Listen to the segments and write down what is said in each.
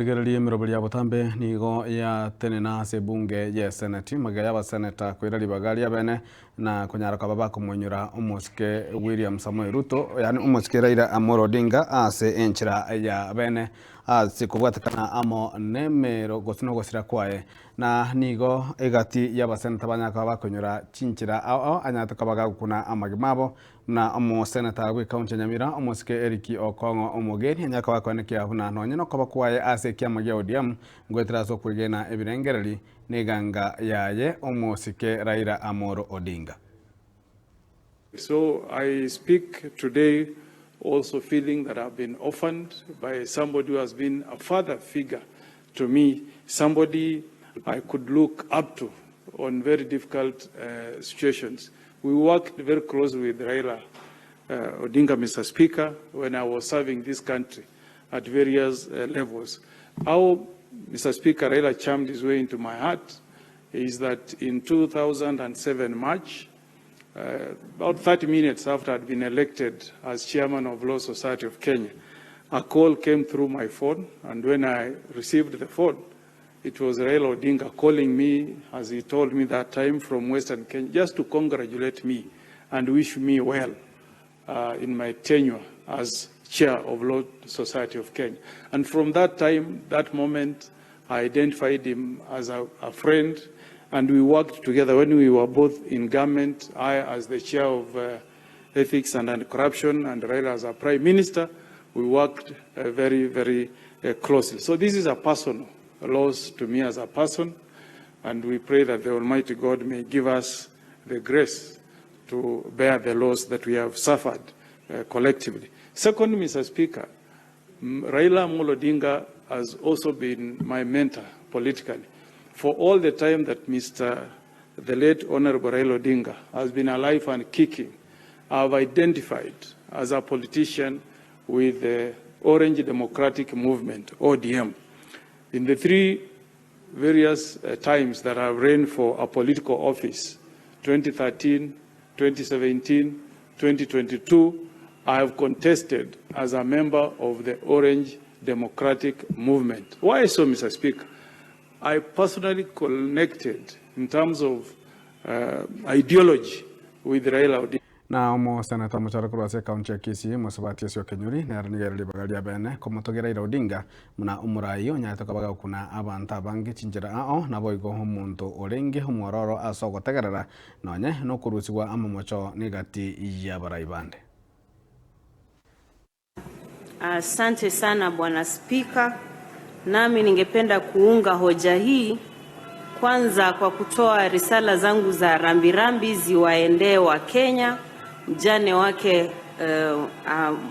Rigereria emeroberi ya botambe nigo yatenena ase ebunge y'eseneti magega y'abaseneta koira ribaga riabene na konyara koba bakomoinyora omosike William Samoei Ruto yaani omosike Raila Amolo Odinga ase enchera ya bene ase kobwatekana amo nemero gose nogosira kwaye. Na nigo egati y'abaseneta banyara koba bakoinyora chinchera ao ao anyarete koba gagokuna amagima abo Buna omoseneta bw'ekaunti ya Nyamira, omosike Eric Okong'o Omogeni anyare koba akoenekia buna nonye nokoba kwaye ase ekiama gia ODM ngoetera ase okwegena ebirengereri neganga yaye omosike Raila Amolo Odinga. So I speak today also feeling that I've been orphaned by somebody who has been a father figure to me, somebody I could look up to on very difficult situations. We worked very closely with Raila Odinga, Mr. Speaker, when I was serving this country at various levels. How, Mr. Speaker, Raila charmed his way into my heart is that in 2007 March, about 30 minutes after I'd been elected as chairman of Law Society of Kenya, a call came through my phone, and when I received the phone, it was Raila Odinga calling me, as he told me that time, from Western Kenya, just to congratulate me and wish me well in my tenure as chair of Law Society of Kenya. And from that time, that moment, I identified him as a friend, and we worked together when we were both in government, I as the chair of Ethics and Anti-Corruption and Raila as a Prime Minister, we worked very, very closely. So this is a personal loss to me as a person, and we pray that the Almighty God may give us the grace to bear the loss that we have suffered collectively. Second, Mr. Speaker, Raila Amolo Odinga has also been my mentor politically. For all the time that Mr. the late Honorable Raila Odinga has been alive and kicking, I have identified as a politician with the Orange Democratic Movement, ODM. In the three various times that I have ran for a political office, 2013, 2017, 2022, I have contested as a member of the Orange Democratic Movement. Why so, Mr. Speaker? I personally connected in terms of ideology with Raila Odinga. Na omoseneta omochare korwa ase ekaunti ya Kisii, Mosubati Esio Kenyuri, nere nigo ere ribaga ria bene komotogia Raila Odinga buna omorai onyarete koba gakuna abanto abange chinchera ao naboigo omonto orenge omwororo ase ogotegerera nonye nokorusigwa amamocho negati y'abarai bande. Asante sana Bwana Spika, nami ningependa kuunga hoja hii kwanza kwa kutoa risala zangu za rambirambi ziwaendee Wakenya, mjane wake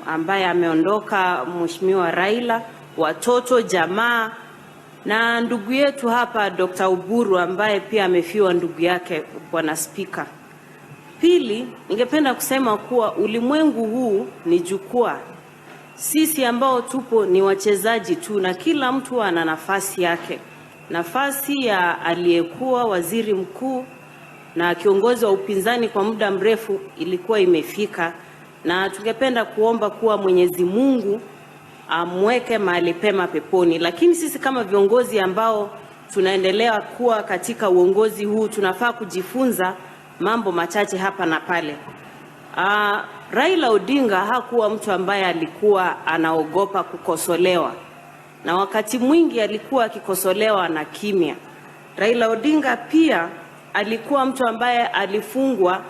ambaye ameondoka Mheshimiwa Raila, watoto, jamaa na ndugu yetu hapa Dr. Oburu ambaye pia amefiwa ndugu yake Bwana Spika. Pili, ningependa kusema kuwa ulimwengu huu ni jukwaa. Sisi ambao tupo ni wachezaji tu na kila mtu ana nafasi yake. Nafasi ya aliyekuwa waziri mkuu na kiongozi wa upinzani kwa muda mrefu ilikuwa imefika, na tungependa kuomba kuwa Mwenyezi Mungu amweke mahali pema peponi. Lakini sisi kama viongozi ambao tunaendelea kuwa katika uongozi huu tunafaa kujifunza mambo machache hapa na pale. Raila Odinga hakuwa mtu ambaye alikuwa anaogopa kukosolewa, na wakati mwingi alikuwa akikosolewa na kimya. Raila Odinga pia alikuwa mtu ambaye alifungwa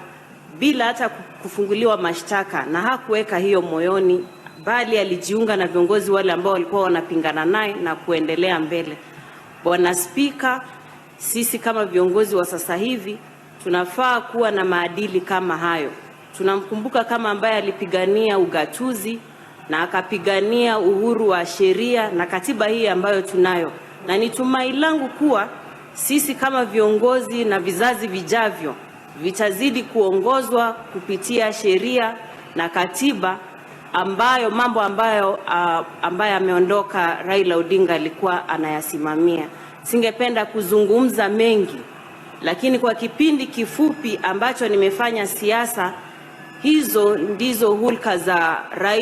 bila hata kufunguliwa mashtaka na hakuweka hiyo moyoni, bali alijiunga na viongozi wale ambao walikuwa wanapingana naye na kuendelea mbele. Bwana Spika, sisi kama viongozi wa sasa hivi tunafaa kuwa na maadili kama hayo. Tunamkumbuka kama ambaye alipigania ugatuzi na akapigania uhuru wa sheria na katiba hii ambayo tunayo, na ni tumai langu kuwa sisi kama viongozi na vizazi vijavyo vitazidi kuongozwa kupitia sheria na katiba ambayo mambo ambayo ameondoka Raila Odinga alikuwa anayasimamia. Singependa kuzungumza mengi, lakini kwa kipindi kifupi ambacho nimefanya siasa, hizo ndizo hulka za Raila.